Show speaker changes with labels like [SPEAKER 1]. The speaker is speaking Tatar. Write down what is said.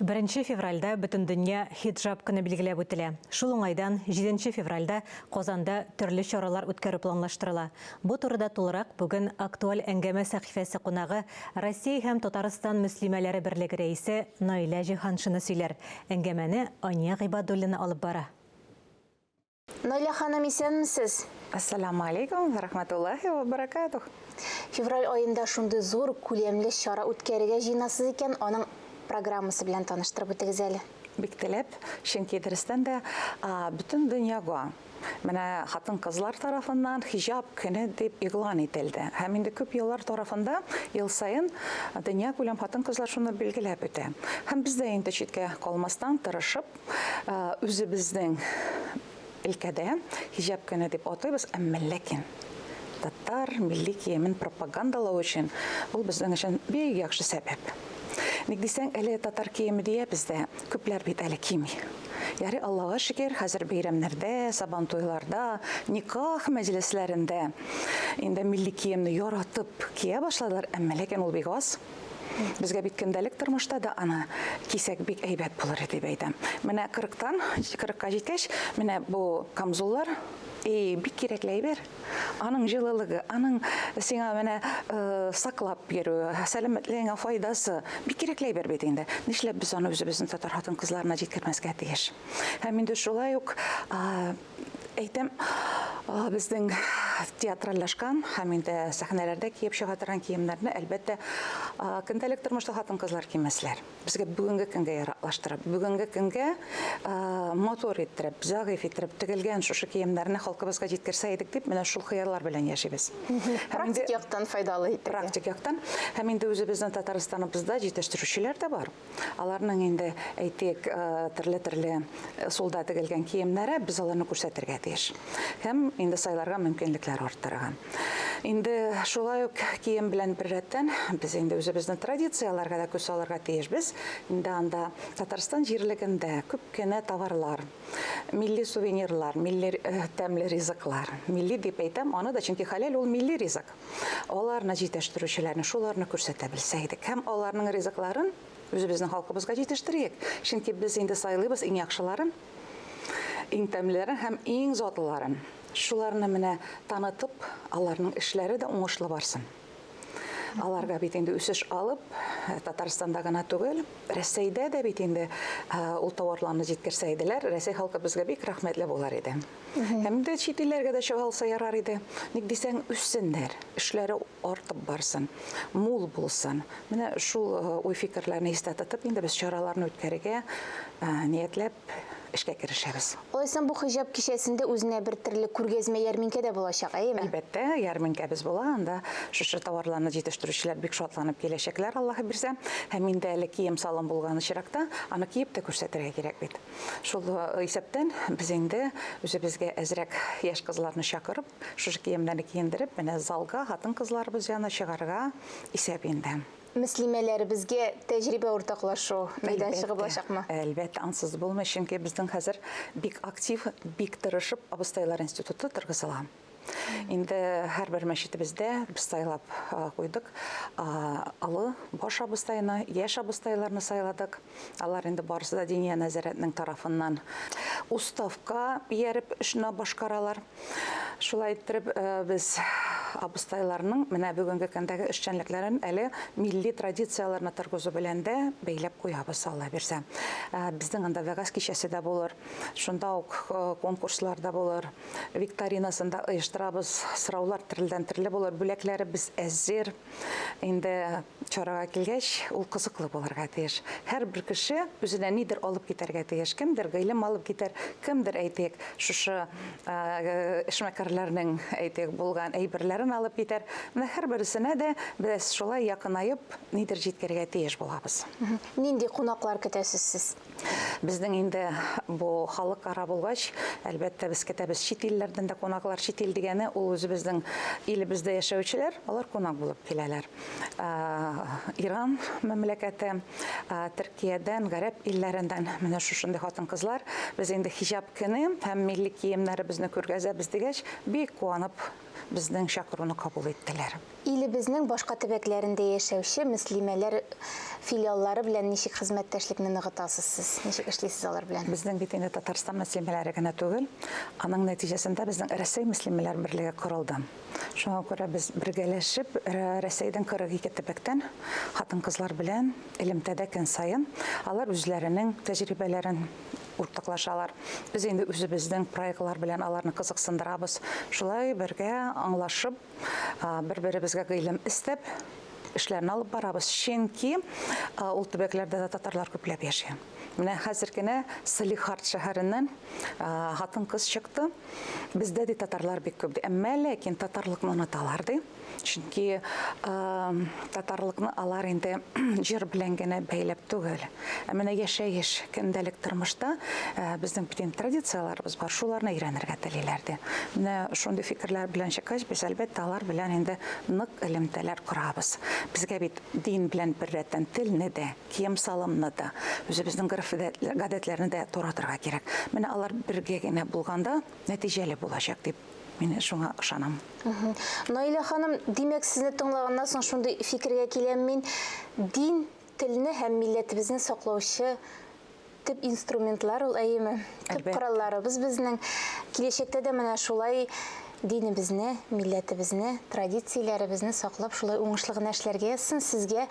[SPEAKER 1] Беренче февральдә Бөтендөнья хиджаб көне билгеләп үтелә. Шул уңайдан җиденче февральдә Казанда төрле чаралар үткәрү планлаштырыла. Бу турыда тулырак бүген Актуаль әңгәмә сәхифәсе кунагы, Россия һәм Татарстан мөслимәләре берлеге рәисе Наилә Җиһаншина сөйләр. Әңгәмәне Ания Гыйбадуллина алып бара.
[SPEAKER 2] Наилә ханым, исәнмесез!
[SPEAKER 3] Әссәламү алейкум вә рахмәтуллаһи вә бәрәкәтүһ!
[SPEAKER 2] Февраль аенда шундый зур, күләмле чара үткәрергә җыенасыз икән, аның программасы белән таныштырып үтегез әле.
[SPEAKER 3] Бик теләп, чөнки дөрестән дә, бөтен дөньяга менә хатын-кызлар тарафыннан хиҗап көне дип игълан ителде. Һәм инде күп еллар тарафында ел саен дөньякүләм хатын-кызлар шуны билгеләп үтә. Һәм без дә инде читкә калмастан, тырышып, Үзебезнең өлкәдә хиҗап көне дип атыйбыз, әмма ләкин татар милли киемен пропагандалау өчен ул безнең өчен бик яхшы сәбәп. Ник дисәң, әле татар киеме диябез дә, күпләр бит әле кими. Ярый, Аллага шөкер, хәзер бәйрәмнәрдә, сабантуйларда, никах мәҗлесләрендә инде милли киемне яратып кия башладылар, әмма ләкин ул бик аз. Безгә бит көндәлек тормышта да аны кисәк бик әйбәт булыр иде дип әйтәм. Менә кырыктан, кырыкка җиткәч, менә бу камзуллар, и, бик кирәкле әйбер. Аның җылылыгы, аның сиңа менә э, саклап йөрүе, сәламәтлегеңә файдасы бик кирәкле әйбер бит инде. Нишләп без аны үзебезнең татар хатын-кызларына җиткермәскә тиеш? Һәм инде шулай ук Әйтәм, безнең театральләшкән һәм инде сәхнәләрдә киеп чыга торган киемнәрне, әлбәттә, көндәлек тормышта хатын-кызлар кимәсләр. Безгә бүгенге көнгә яраклаштырып, бүгенге көнгә матур иттереп, зәгыйфь иттереп тегелгән шушы киемнәрне халкыбызга җиткерсә идек дип, менә шул хыяллар белән яшибез.
[SPEAKER 2] Практик яктан файдалы итәргә.
[SPEAKER 3] Практик яктан. Һәм инде үзебезнең Татарстаныбызда җитештерүчеләр дә бар. Аларның инде, әйтик, төрле-төрле ысулда тегелгән киемнәре, без аларны күрсәтергә тиеш. Һәм инде сайларга мөмкинлекләр арттырырга. Инде шулай ук кием белән беррәттән без инде үзебезнең традицияләргә дә күз салырга тиешбез. Инде анда Татарстан җирлегендә күп кенә товарлар, милли сувенирлар, милли тәмле ризыклар. Милли дип әйтәм аны да, чөнки хәләл ул милли ризык. Аларны җитештерүчеләрне, шуларны күрсәтә белсә идек һәм аларның ризыкларын үзебезнең халкыбызга җитештерик. Чөнки без инде сайлыйбыз иң яхшыларын, иң тәмлеләрен һәм иң затлыларын. Шуларны менә танытып, аларның эшләре дә уңышлы барсын. Аларга бит инде үсеш алып, Татарстанда гына түгел, Рәсәйдә дә бит инде ул товарларны җиткерсә иделәр, Рәсәй халкы безгә бик рәхмәтле булыр иде. Һәм дә чит илләргә дә чыга алса ярар иде. Ник дисәң, үссеннәр, эшләре артып барсын, мул булсын. Менә шул э, уй-фикерләрне истә тотып, инде без чараларны үткәрергә э, ниятләп эшкә керешәбез.
[SPEAKER 2] Алайсам, бу хиҗап кичәсендә үзенә бер төрле күргәзмә ярминкә дә булачак, әйеме?
[SPEAKER 3] Әлбәттә, ярминкәбез була. Анда шушы товарларны җитештерүчеләр бик шатланып киләчәкләр, Аллаһы бирсә. Һәм инде әле кием-салым булган очракта, аны киеп тә күрсәтергә кирәк бит. Шул исәптән без инде үзебезгә әзрәк яшь кызларны чакырып, шушы киемнәрне киендереп, менә залга хатын-кызларыбыз янына чыгарга исәп инде.
[SPEAKER 2] Мөслимәләребезгә тәҗрибә уртаклашу мәйданчыгы булачакмы?
[SPEAKER 3] Әлбәттә, ансыз булмый, чөнки безнең хәзер бик актив, бик тырышып абыстайлар институты торгызыла. Инде һәрбер мәчетебездә без сайлап куйдык олы баш абыстайны, яшь абыстайларны сайладык. Алар инде барысы да Диния нәзарәтнең тарафыннан уставка ияреп эшне башкаралар. Шулай иттереп без абыстайларның менә бүгенге көндәге эшчәнлекләрен әле милли традицияләрне торгызу белән дә бәйләп куябыз, Алла бирсә. Безнең анда вәгазь кичәсе дә булыр, шунда ук конкурслар да булыр. Викторинасын да оештырабыз. Сораулар төрледән-төрле булыр. Бүләкләребез әзер. Инде чарага килгәч, ул кызыклы булырга тиеш. Һәрбер кеше үзенә нидер алып китәргә тиеш. Кемдер гыйлем алып китәр, кемдер, әйтик, шушы эшмәкәрләрнең, әйтик, булган әйберләрен алып китәр. Менә һәрбересенә дә без шулай якынаеп, нидер җиткерергә тиеш булабыз.
[SPEAKER 2] Нинди кунаклар көтәсез сез?
[SPEAKER 3] Безнең инде бу халыкара булгач, әлбәттә, без көтәбез чит илләрдән дә кунаклар. Чит ил дигәне ул үзебезнең илебездә яшәүчеләр, алар кунак булып киләләр. Иран мәмләкәте, Төркиядән, гарәп илләреннән менә шушындый хатын-кызлар. Без инде хиҗап көне һәм милли киемнәребезне күргәзәбез дигәч, бик куанып. безнең чакыруны кабул иттеләр.
[SPEAKER 2] Илебезнең башка төбәкләрендә яшәүче мөслимәләр филиаллары белән ничек хезмәттәшлекне ныгытасыз сез? Ничек эшлисез алар белән?
[SPEAKER 3] Безнең бит инде Татарстан мөслимәләре генә түгел, аның нәтиҗәсендә безнең Рәсәй мөслимәләр берлеге корылды. Шуңа күрә без бергәләшеп Рәсәйдән 42 төбәктән хатын-кызлар белән элемтәдә көн саен. Алар үзләренең тәҗрибәләрен уртаклашалар. Без инде үзебезнең проектлар белән аларны кызыксындырабыз. Шулай бергә аңлашып, бер-беребезгә гыйлем эстәп, эшләрне алып барабыз. Чөнки ул төбәкләрдә дә татарлар күпләп яши. Менә хәзер генә Салехард шәһәреннән хатын-кыз чыкты. Бездә ди татарлар бик күп ди. Әмма ләкин татарлыкны оныталар ди. Чөнки татарлыкны алар инде җыр белән генә бәйләп түгел. Ә менә яшәеш, көндәлек тормышта безнең бөтен традицияләребез бар, шуларны өйрәнергә телиләр ди. Менә шундый фикерләр белән чыккач, без әлбәттә алар белән инде нык элемтәләр корабыз. Безгә бит дин белән беррәттән телне дә, кием-салымны да, үзебезнең гореф-гадәтләрне дә таратырга кирәк. Менә алар бергә генә булганда нәтиҗәле булачак дип мин шуңа ышанам.
[SPEAKER 2] Наилә ханым, димәк, сезне тыңлаганнан соң шундый фикергә киләм мин. Дин, телне һәм милләтебезне саклаучы төп инструментлар ул, әйеме? Төп коралларыбыз безнең. Киләчәктә дә менә шулай динебезне, милләтебезне, традицияләребезне саклап, шулай уңышлы гына эшләргә язсын сезгә.